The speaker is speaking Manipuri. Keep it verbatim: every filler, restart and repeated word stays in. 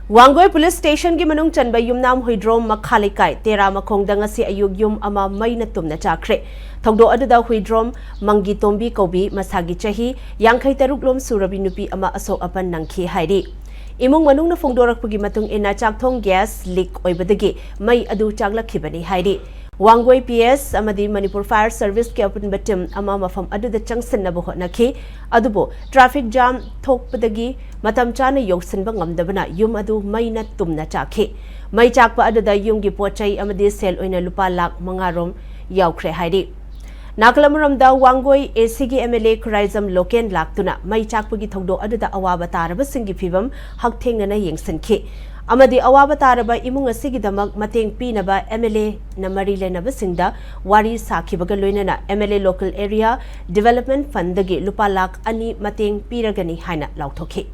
ꯋꯥꯡꯒꯣꯏ ꯄꯨꯂꯤꯁ ꯁ꯭ꯇꯦꯁꯟꯒꯤ ꯃꯅꯨꯡ ꯆꯟꯕ ꯌꯨꯝꯅꯥꯝ ꯍꯨꯏꯗ꯭ꯔꯣꯝ ꯃꯈꯥ ꯂꯩꯀꯥꯏ ꯇꯦꯔꯥ ꯃꯈꯣꯡꯗ ꯉꯁꯤ ꯑꯌꯨꯛ ꯌꯨꯝ ꯑꯃ ꯃꯩꯅ ꯇꯨꯝꯅ ꯆꯥꯛꯈ꯭ꯔꯦ꯫ ꯊꯧꯗꯣꯛ ꯑꯗꯨꯗ ꯍꯨꯏꯗ꯭ꯔꯣꯝ ꯃꯪꯒꯤ ꯇꯣꯝꯕꯤ ꯀꯧꯕꯤ, ꯃꯁꯥꯒꯤ ꯆꯍꯤ ꯌꯥꯡꯈꯩ ꯇꯔꯨꯛ ꯂꯣꯝ ꯁꯨꯔꯕꯤ ꯅꯨꯄꯤ ꯑꯃ ꯑꯁꯣꯛ ꯑꯄꯟ ꯅꯪꯈꯤ ꯍꯥꯏꯔꯤ꯫ ꯏꯃꯨꯡ ꯃꯅꯨꯡꯅ ꯐꯣꯡꯗꯣꯔꯛꯄꯒꯤ ꯃꯇꯨꯡ ꯏꯟꯅ, ꯆꯥꯛꯊꯣꯡ ꯒ꯭ꯌꯥꯁ ꯂꯤꯛ ꯑꯣꯏꯕꯗꯒꯤ ꯃꯩ ꯑꯗꯨ ꯆꯥꯛꯂꯛꯈꯤꯕꯅꯤ ꯍꯥꯏꯔꯤ꯫ ꯋꯥꯡꯒꯣꯏ ꯄꯤ ꯑꯦꯁ ꯑꯃꯗꯤ ꯃꯅꯤꯄꯨꯔ ꯐꯥꯌꯔ ꯁꯔꯚꯤꯁꯀꯤ ꯑꯄꯨꯟꯕ ꯇꯤꯝ ꯑꯃ ꯃꯐꯝ ꯑꯗꯨꯗ ꯆꯪꯁꯤꯟꯅꯕ ꯍꯣꯠꯅꯈꯤ꯫ ꯑꯗꯨꯕꯨ ꯇ꯭ꯔꯥꯐꯤꯛ ꯖꯥꯝ ꯊꯣꯛꯄꯗꯒꯤ ꯃꯇꯝ ꯆꯥꯅ ꯌꯧꯁꯤꯟꯕ ꯉꯝꯗꯕꯅ ꯌꯨꯝ ꯑꯗꯨ ꯃꯩꯅ ꯇꯨꯝꯅ ꯆꯥꯛꯈꯤ꯫ ꯃꯩ ꯆꯥꯛꯄ ꯑꯗꯨꯗ ꯌꯨꯝꯒꯤ ꯄꯣꯠ ꯆꯩ ꯑꯃꯗꯤ ꯁꯦꯜ ꯑꯣꯏꯅ ꯂꯨꯄꯥ ꯂꯥꯈ ꯃꯉꯥ ꯔꯣꯝ ꯌꯥꯎꯈ꯭ꯔꯦ ꯍꯥꯏꯔꯤ꯫ ꯅꯥꯀꯜ ꯑꯃꯔꯣꯝꯗ, ꯋꯥꯡꯒꯣꯏ ꯑꯦ ꯁꯤꯒꯤ ꯑꯦꯝ ꯑꯦꯜ ꯑꯦ ꯈꯨꯔꯥꯏꯖꯝ ꯂꯣꯀꯦꯟ ꯂꯥꯛꯇꯨꯅ ꯃꯩ ꯆꯥꯛꯄꯒꯤ ꯊꯧꯗꯣꯛ ꯑꯗꯨꯗ ꯑꯋꯥꯕ ꯇꯥꯔꯕꯁꯤꯡꯒꯤ ꯐꯤꯕꯝ ꯍꯛꯊꯦꯡꯅꯅ ꯌꯦꯡꯁꯤꯟꯈꯤ ꯑꯃꯗꯤ ꯑꯋꯥꯕ ꯇꯥꯔꯕ ꯏꯃꯨꯡ ꯑꯁꯤꯒꯤꯗꯃꯛ ꯃꯇꯦꯡ ꯄꯤꯅꯕ ꯑꯦꯝ ꯑꯦꯜ ꯑꯦꯅ ꯃꯔꯤ ꯂꯩꯅꯕꯁꯤꯡꯗ ꯋꯥꯔꯤ ꯁꯥꯈꯤꯕꯒ ꯂꯣꯏꯅꯅ M L A local area development ꯐꯟꯗꯒꯤ ꯂꯨꯄꯥ ꯂꯥꯈ ꯑꯅꯤ ꯃꯇꯦꯡ ꯄꯤꯔꯒꯅꯤ ꯍꯥꯏꯅ ꯂꯥꯎꯊꯣꯛꯈꯤ꯫